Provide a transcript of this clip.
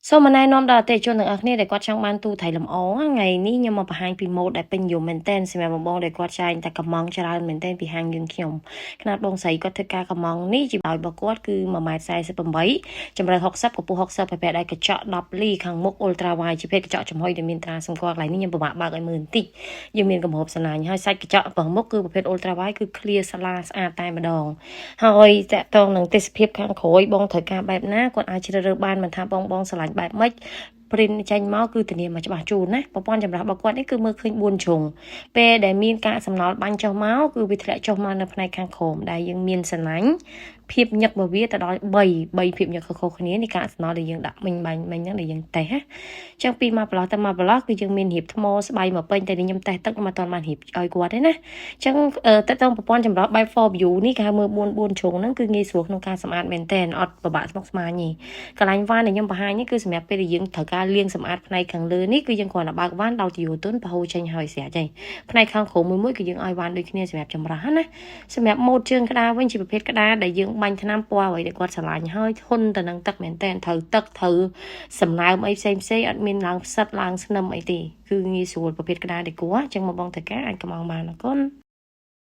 សូមណែនាំដល់អតិថិជនទាំងអស់គ្នាដែលគាត់ចង់បានទូត្រីលម្អថ្ងៃនេះខ្ញុំមកបង្ហាញពីម៉ូដដែលពេញនិយមមែនទែនសម្រាប់បងបងដែលគាត់ចែងតែកំងច្រើនមែនទែនពីហាងយើងខ្ញុំខ្នាតបងស្រីគាត់ធ្វើការកំងនេះជាដោយរបស់គាត់គឺ1.48ម៉ែត្រជម្រៅ60កម្ពស់60ប្រភេទដែលកញ្ចក់10លីខាងមុខ ultra wide ជាភេទកញ្ចក់ចំហុយដែលមានត្រាសម្គាល់កន្លែងនេះខ្ញុំពិបាកបើកឲ្យមើលបន្តិចយើងមានកំហូបសណាញ់ហើយសាច់កញ្ចក់របស់មុខគឺប្រភេទ ultra wide គឺ clear ស្លាស្អាតតែម្ដងហើយតកតងនឹងទេសភាពខាងក្រោយបងត្រូវការបែបណាគាត់អាចជ្រើសរើសបានមិនថាបងបងស្រឡាញ់បែបម៉េច print ចេញមកគឺធានាមកច្បាស់ជូនណាប្រព័ន្ធចម្រោះរបស់គាត់នេះគឺមើលឃើញ4ជ្រុងពេលដែលមានកាកសំណល់បាញ់ចុះមកគឺវាធ្លាក់ចុះមកនៅផ្នែកខាងក្រោមដែលយើងមានសណាញ់ភាពញឹករបស់វាទៅដល់3 3ភាពញឹកខុសៗគ្នានេះកាកសំណល់ដែលយើងដាក់មិញបាញ់មិញហ្នឹងដែលយើងតេស្តណាចឹងពីមកប្រឡោះទៅមកប្រឡោះគឺយើងមានរៀបថ្មស្បៃមកពេញតែនេះខ្ញុំតេស្តទឹកមកអត់បានរៀបឲ្យគាត់ទេណាចឹងតើតើប្រព័ន្ធចម្រោះបែប 4 view នេះគេហៅមើល4 4ជ្រុងហ្នឹងគឺងាយស្រួលក្នុងការសម្អាតមែនតើអត់ពិបាកស្មុគស្មាញទេកន្លែងវ៉ានដែលខ្ញុំបង្ហាញនេះគឺសម្រាប់ពេលដែលយើងត្រូវការលាងសម្អាតផ្នែកខាងលើនេះគឺយើងគ្រាន់តែបើកវ៉ានដោយទុយោទុនប្រហូរចេញហើយស្រាប់ហើយផ្នែកខាងក្រោមមួយមួយគឺយើងឲ្យវ៉ានដូចគ្នាសម្រាប់ចម្រោះណាសម្រាប់ម៉ូតជើងក្តារវិញជាប្រភេទក្តារដែលយើងបាញ់ថ្នាំពណ៌អ្វីដែលគាត់ស្រឡាញ់ហើយធន់ទៅនឹងទឹកមែនតើត្រូវទឹកត្រូវសំណើមអីផ្សេងផ្សេងអត់មានឡើងផ្សិតឡើងស្នឹមអីទេគឺងាយស្រួលប្រភេទក្តារដែលគួរអញ្ចឹងមកបងត្រូវការអាចកំងបានអរគុណ។